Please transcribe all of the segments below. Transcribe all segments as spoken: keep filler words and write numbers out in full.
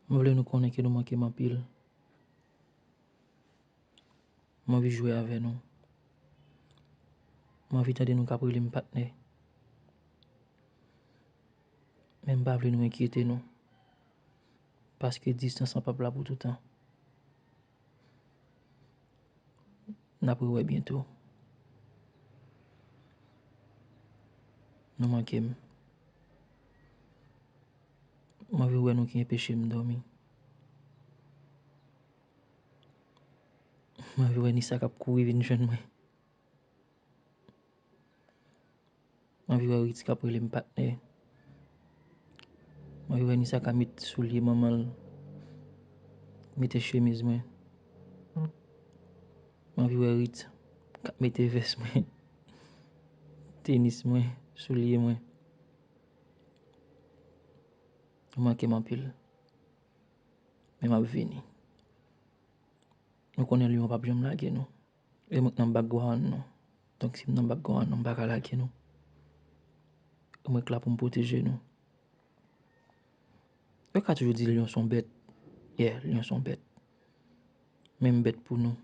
M vle nou konnen ke nou manke m anpil. M anvi jwe avè nou. M anvi tande nou k ap rele m patnè. Men m pa vle nou enkyete nou. Paske distans lan p ap la pou toutan. N ap rewè byento. Nou manke m. M anvi wè nou ki enpeche m dòmi. M anvi wè Nisa k ap kouri vin jwenn mwen. M anvi wè Ritz k ap rele m patnè. M anvi wè Nisa k ap met soulye manman l, mete chemiz mwen. M anvi wè Ritz k ap mete vès mwen, tenis mwen, soulye mwen. Ou manke m anpil. Men m ap vini. Nou konnen lyon p ap janm lage nou. E mwen k nan background nou. Donk si m nan background nou, m pa ka lage nou. E mwen k la pou m pwoteje nou. Yo ka toujou di lyon se yon bèt. Yeah, lyon se yon bèt. Men m bèt pou nou.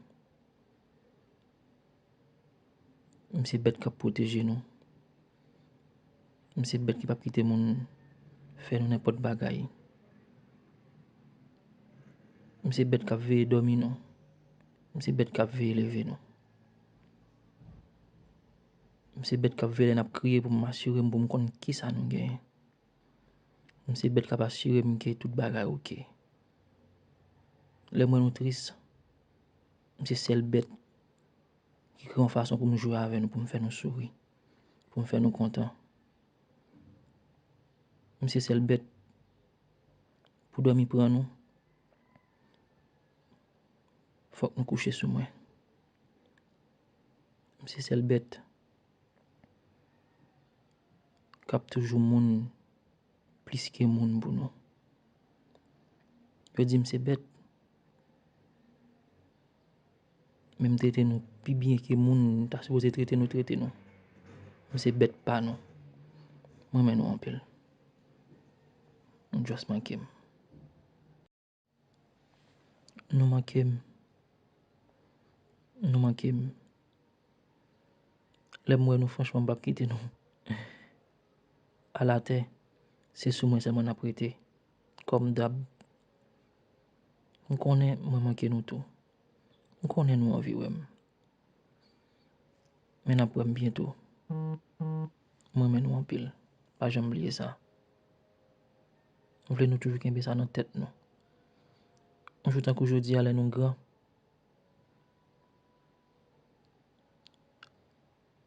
M se bèt k ap pwoteje nou. M se bèt ki p ap kite moun fè nou nenpòt bagay. M se bèt k ap veye dòmi nou. M se bèt k ap veye leve nou. M se bèt k ap veye lè n ap kriye pou m asire m pou m konn kisa nou genyen. M se bèt k ap asire m ke tout bagay oke. Lè m wè nou tris, m se sèl bèt ki kreye yon fason pou m jwe avè nou, pou m fè nou souri, pou m fè nou kontan. M se sèl bèt, pou dòmi pran nou, fòk nou kouche sou mwen. M se sèl bèt k ap toujou moun plis ke moun pou nou. Yo di m se bèt, men m trete nou pi byen ke moun ta sipoze trete nou, trete nou. M se bèt pa nou. M renmen nou anpil. Nou just manke m. Nou manke m. Nou manke m. Lè m wè nou, franchman, m p ap kite nou alatè. Se sou mwen sèlman n ap rete. Kòm dab, m konnen mwen manke nou tou. M konnen nou anvi wè m. Men n ap wè m byento. M renmen nou anpil. Pa janm bliye sa. M vle nou toujou kenbe sa nan tèt nou. Yon jou tankou jodi a, lè nou gran,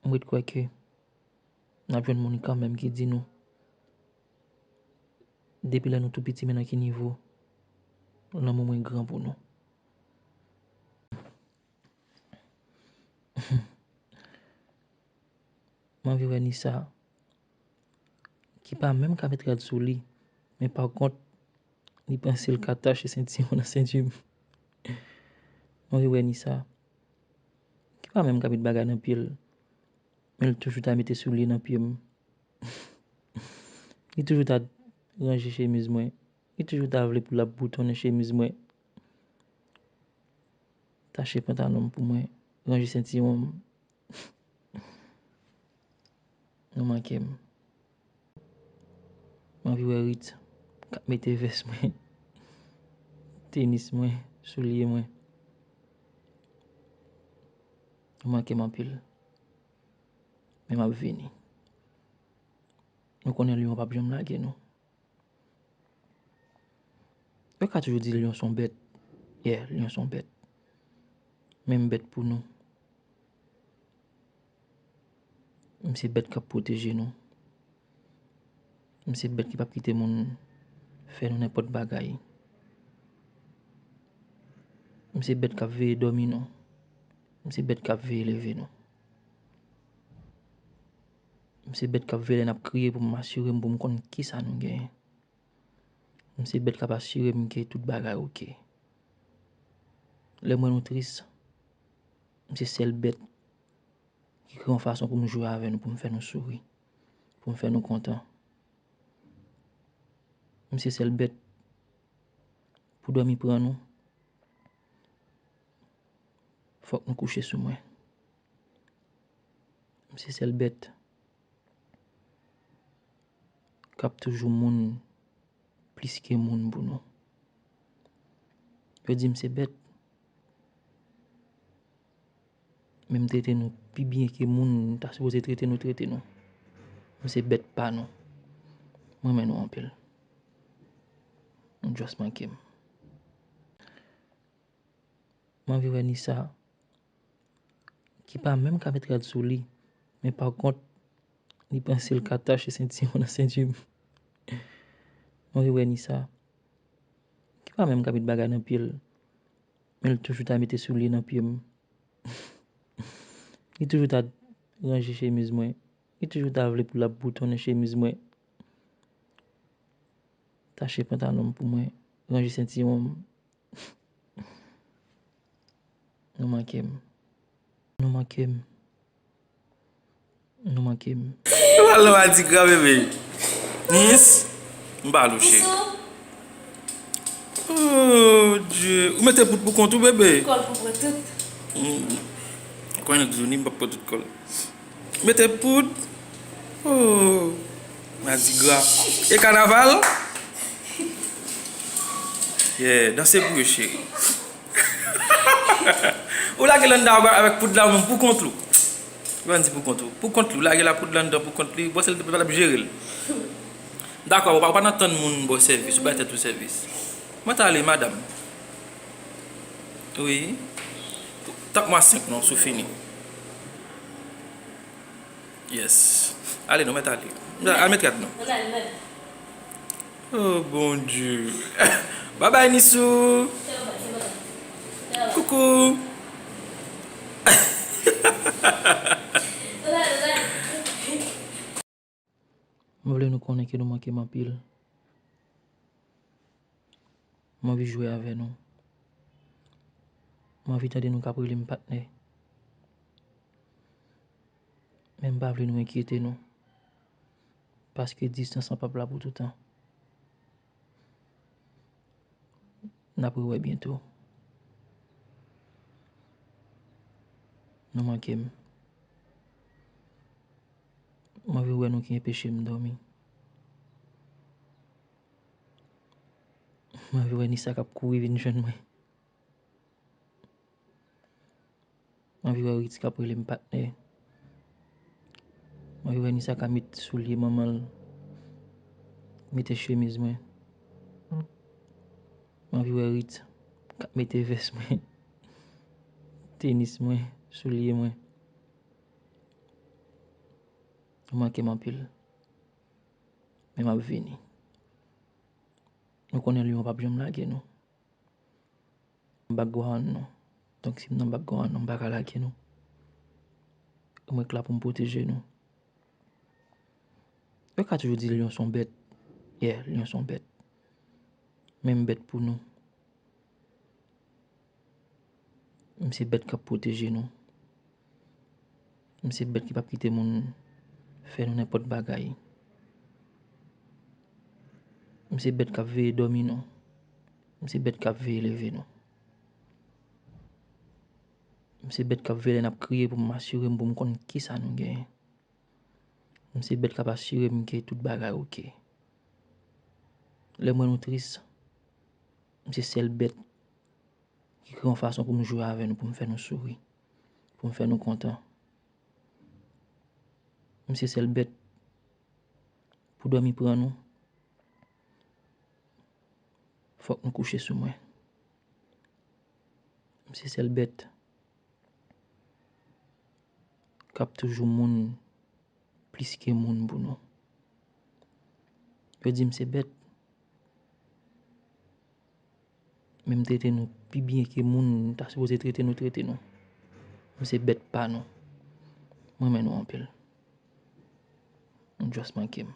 m ret kwè ke n ap jwenn moun kanmenm ki di nou, depi lè nou tou piti, men nan ki nivo lanmou mwen gran pou nou. M anvi wè Nisa, ki pa menm ka met rad sou li, men pa kont, li panse l ka tache sentiwon nan senti m. M anvi wè Nisa, ki pa menm ka met bagay nan pye l, men l toujou ta mete soulye nan pye m. Li toujou ta ranje chemiz mwen. Li toujou ta vle pou l ap boutonnen chemiz mwen, tache pantalon m pou mwen, ranje sentiwon m. Nou manke m. M anvi wè Ritz k ap mete vès mwen, tenis mwen, soulye mwen. Nou manke m anpil. Men m ap vini. Nou konnen lyon p ap janm lage nou. Yo ka toujou di lyon se yon bèt. Yeah, lyon se yon bèt. Men m bèt pou nou. M se bèt k ap pwoteje nou. M se bèt ki p ap kite moun fè nou nenpòt bagay. M se bèt k ap veye dòmi nou. M se bèt k ap veye leve nou. M se bèt k ap veye lè n ap kriye pou m asire m pou m konn kisa nou genyen. M se bèt k ap asire m ke tout bagay oke. Lè m wè nou tris, m se sèl bèt ki kreye yon fason pou m jwe avè nou, pou m fè nou souri, pou m fè nou kontan. M se sèl bèt pou dòmi pran nou, fòk nou kouche sou mwen. M se sèl bèt k ap toujou moun plis ke moun pou nou. Yo di m se bèt, men m trete nou pi byen ke moun ta sipoze trete nou, trete nou. M se bèt pa nou. M renmen nou anpil. Nou just manke m. M anvi wè Nisa, ki pa menm ka met rad sou li, men pa kont, li panse l ka tache sentiwon nan senti m. M anvi wè Nisa, ki pa menm ka met bagay nan pye l, men l toujou ta mete soulye nan pye m. Li toujou ta ranje chemiz mwen. Li toujou ta vle pou l ap boutonnen chemiz mwen, tache pantalon m pou mwen, ranje sentiwon m. Nou manke m. Nou manke m. Nou manke m. Ou pral nan madigra, bebe. Nis, m pa louche. Oh, Dieu. Ou mete poud pou kont ou, bebe? Kòl pou pran tout. Mm. Konnen nou toujou ni m p ap pran tout kòl. Mete poud. Oh. Madigra. E kanaval? Yeah, danse pou yo, cheri. Ou lage l anndan avèk poud la, ou menm pou kont ou. Ou ann di pou kont ou. Pou kont li, ou lage la poud la anndan pou kont li, bon, se l pa t ap jere l. Dakò, ou pa, ou pa nan tann moun ba w sèvis, ou bay tèt ou sèvis. Mwen t ale, madanm. Wi. Tank mwa senk non, si w fini. Yes. Ale non, mèt ale. Al met rad non. Ann ale, ann ale. Oh, Bondye. Bye bye, Nisou. Koukou. M vle nou konnen ke nou manke m anpil. M anvi jwe avè nou. M anvi tande nou k ap rele m patnè. Men m pa vle nou enkyete nou. Paske distans lan p ap la pou toutan. N ap rewè byento. Nou manke m. M anvi wè nou ki enpeche m dòmi. M anvi wè Nisa k ap kouri vin jwenn mwen. M anvi wè Ritz k ap rele m patnè. M anvi wè Nisa k ap met soulye manman l, mete chemiz mwen. M anvi wè Ritz k ap mete vès mwen, tenis mwen, soulye mwen. Ou manke m anpil. Men m ap vini. Nou konnen lyon p ap janm lage nou. Background nou. Donk, si m nan background nou, m pa ka lage nou. Mwen k la pou m pwoteje nou. Yo ka toujou di lyon se yon bèt. Yeah, lyon se yon bèt. Men m bèt pou nou. M se bèt k ap pwoteje nou. M se bèt ki p ap kite moun fè nou nenpòt bagay. M se bèt k ap veye dòmi nou. M se bèt k ap veye leve nou. M se bèt k ap veye lè n ap kriye pou m asire m, pou m konn kisa nou genyen. M se bèt k ap asire m ke tout bagay oke. Lè m wè nou tris, m se sèl bèt ki kreye yon fason pou m jwe avè nou, pou m fè nou souri, pou m fè nou kontan. M se sèl bèt pou dòmi pran nou, fòk nou kouche sou mwen. M se sèl bèt k ap toujou moun plis ke moun pou nou. Yo di m se bèt, men m trete nou pi byen ke moun ta sipoze trete nou, trete nou. M se bèt pa nou. M renmen nou anpil. Nou just manke m.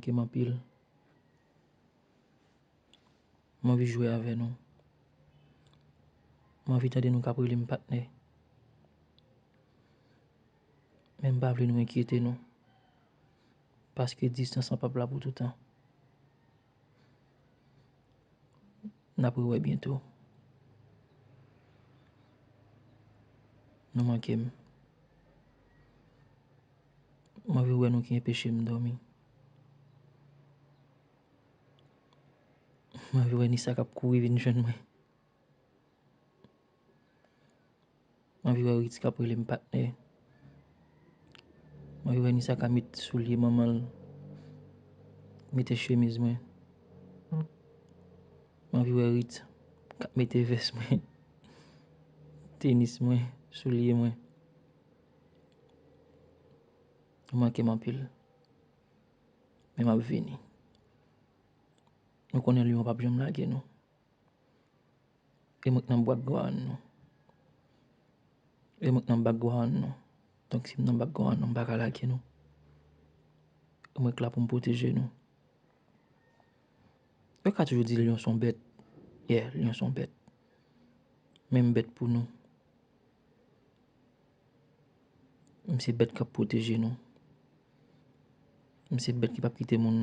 Ke m anpil. M anvi jwe avè nou. M anvi tande nou k ap rele m patnè. Men m pa vle nou enkyete nou. Paske distans lan p ap la pou toutan. N ap rewè byento. Nou manke m. M anvi wè nou ki enpeche m dòmi. M anvi wè ni sa k ap kouri vin jwenn mwen. M anvi wè Ritz k ap rele m patnè. M anvi wè ni sa k ap met soulye manman l, mete chemiz mwen. M anvi wè Ritz k ap mete vès mwen, tenis mwen, soulye mwen. Nou manke m anpil. Men m ap vini. Nou konnen Lyon p ap janm lage nou. E mwen k nan background nou. E mwen k nan background nou. Donk si m nan background nou, m pa ka lage nou. E mwen k la pou m pwoteje nou. Yo ka toujou di Lyon se yon bèt. Yeah, Lyon se yon bèt. Men m bèt pou nou. M se bèt k ap pwoteje nou. M se bèt ki p ap kite moun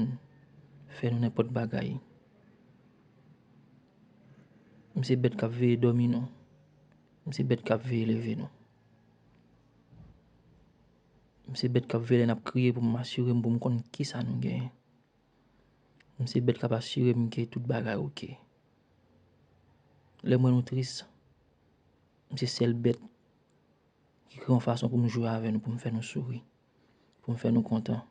fè nou nenpòt bagay. M se bèt k ap veye dòmi nou. M se bèt k ap veye leve nou. M se bèt k ap veye lè n ap kriye pou m asire m, pou m konn kisa nou genyen. M se bèt k ap asire m ke tout bagay oke. Lè m wè nou tris, m se sèl bèt ki kreye yon fason pou m jwe avè nou, pou m fè nou souri, pou m fè nou kontan.